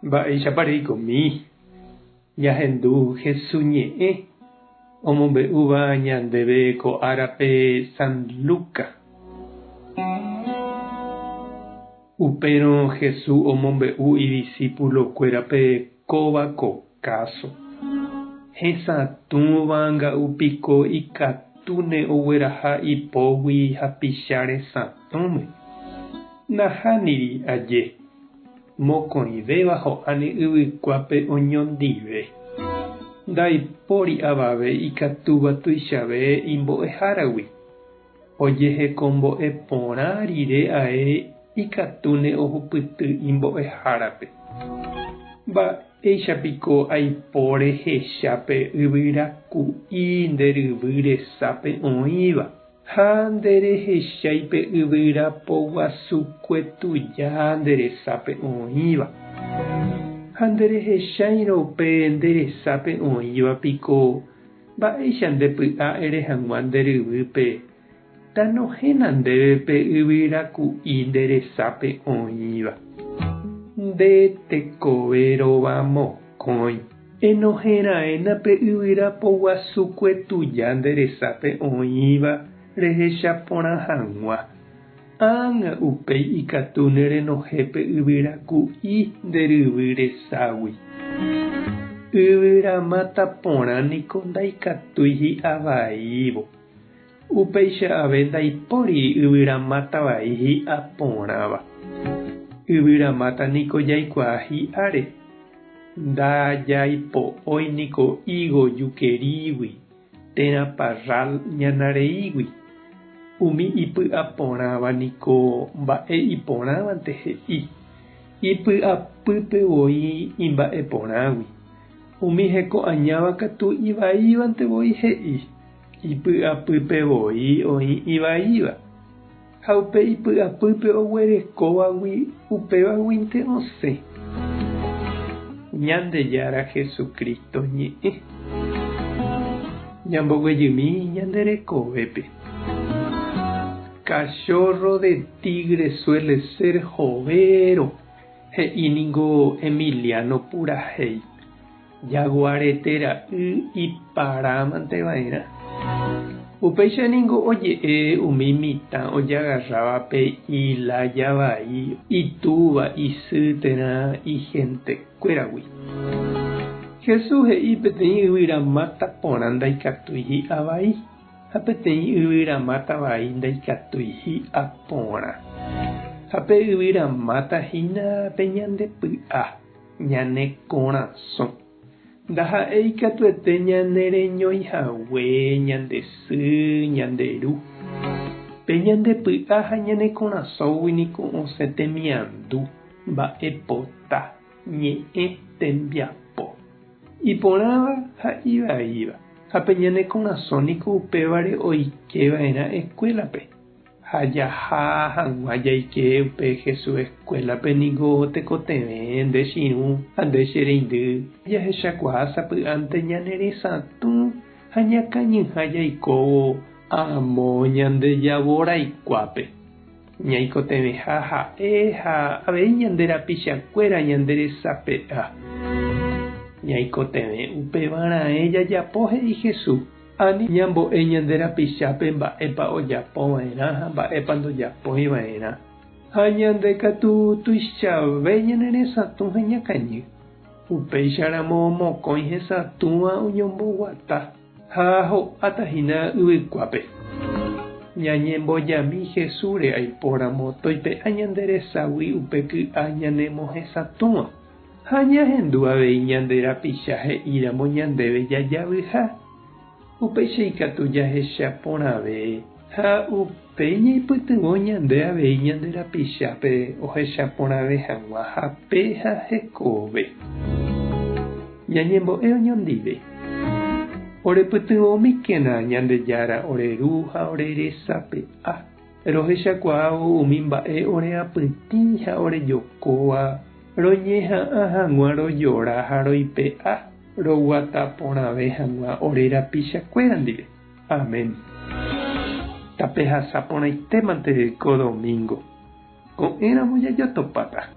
Mba'éichapa reikomi ñahendu Hesu ñe'ẽ omombe'úva ñandéve ko árape San Luca. Upérõ Hesu omombe'u idisípulokuérape kóva ko káso. Hesatũva nga'u piko ikatúne ogueraha ipógui hapicha resatũme? Nahániri aje, mokõivéva ho'áne yvykuápe oñondive. Ndaipóri avave ikatúva tuichave imbo'eháragui. Ojehekombo'e porã rire ae ikatúne ohupyty imbo'ehárape. Mba'éicha piko aipo rehecha pe yvyra ku'i nde ryvy resápe oĩva, ha nderehechái pe yvyra poguasukue tuja nde resápe oĩva? Ha nderehecháirõ pe nde resápe oĩva piko Mba'éicha nde py'a ere hag̃ua nde ryvýpe, Tanohẽna ndéve pe yvyra ku'i nde resápe oĩva. Nde tekove rova mokõi. Enohẽ raẽna pe yvyra poguasukue tuja nde resápe oĩva rehecha porã hag̃ua. Ág̃a upéi ikatu ne renohẽ pe yvyra ku'i nde ryvy reságui. Yvyra máta porã niko ndaikatúi hi'a vaívo. Upéicha ave ndaipóri yvyra máta vai hi'a porãva. Yvyra máta niko jaikuaa hi'áre. Ndajaipo'ói niko ígo jukerígui. Térã parral ñana reígui. Umi ipy'a porãva niko mba'e iporãvante he'i, ipy'apýpe voi imba'e porãgui. Umi heko añáva katu ivaívante voi he'i, ipy'apýpe voi oĩ ivaíva. Ha upe ipy'apýpe oguerekóvagui upévaguinte osẽ. Ñandejára Jesucristo ñe'ẽ. Ñamboguejymi ñande rekovépe. Cachorro de tigre suele ser jovero, he'i ningo Emiliano purahéi. Jaguarete ra'y iparámante va'erã. Upéicha ningo oje'e umi mitã ojagarráva pe ilája vai itúva, isy térã ihentekuéragui. Jesús he'i peteĩ yvyramáta porã ndaikatúi hi'a vai, ha peteĩ yvyramáta vai ndaikatúi hi'a porã. Ha pe yvyramáta hína pe ñande py'a. Ñane korasõ. Ndaha'éi katuete ñanereñói hague ñande sy, ñande ru. Pe ñande py'a ha ñane korasõgui niko osẽ temiandu, mba'epota, ñe'ẽ, tembiapo. Iporãva ha ivaíva. Ha pe ñane korasõ niko upévare oike va'erã escuela-pe. Ha jaha hag̃ua jaike upe Jesús eskuélape niko tekotevẽ nde che irũ ha nde che reindy jahechakuaa sapy'ánte ñane resatũ ha ñakañyha jaikóvo amo ñande javoraikuápe. Ñaikotevẽha ha'e ha avei ñande rapichakuéra ñande resape'a. Ñaikotevẽ upéva raẽ jajapo he'i Jesús. Ani ñambo'e ñande rapichápe mba'épa ojapo va'erã ha mba'épa ndojapói va'erã. Ha ñande katu tuichave ñane resatũ ha ñakañy. Upéicharamo mokõi hesatũva oñomboguata ha ho'áta hína yvykuápe. Ñañembojami Jesúsre aipóramo toipe'a ñande reságui upe ky'a ñanemohesatũva. Ha ñahendu avei ñande rapicha he'íramo ñandéve jajavyha, upéicha ikatu jahecha porãve ha upéi ñaipytyvõ ñande avei ñande rapichápe ohecha porãve hag̃ua hape ha hekove. Ñañembo'e oñondive. Orepytyvõmíkena Ñandejára ore Ru ha ore resape'a. Rohechakuaávo umi mba'e oreapytĩ ha orejokóva roñeha'ã hag̃ua rojora ha roipe'a roguata porãve hag̃ua ore rapichakuéra ndive. Amén. Tapehasa porãitémante ko domingo. Ko'ẽramo jajotopáta.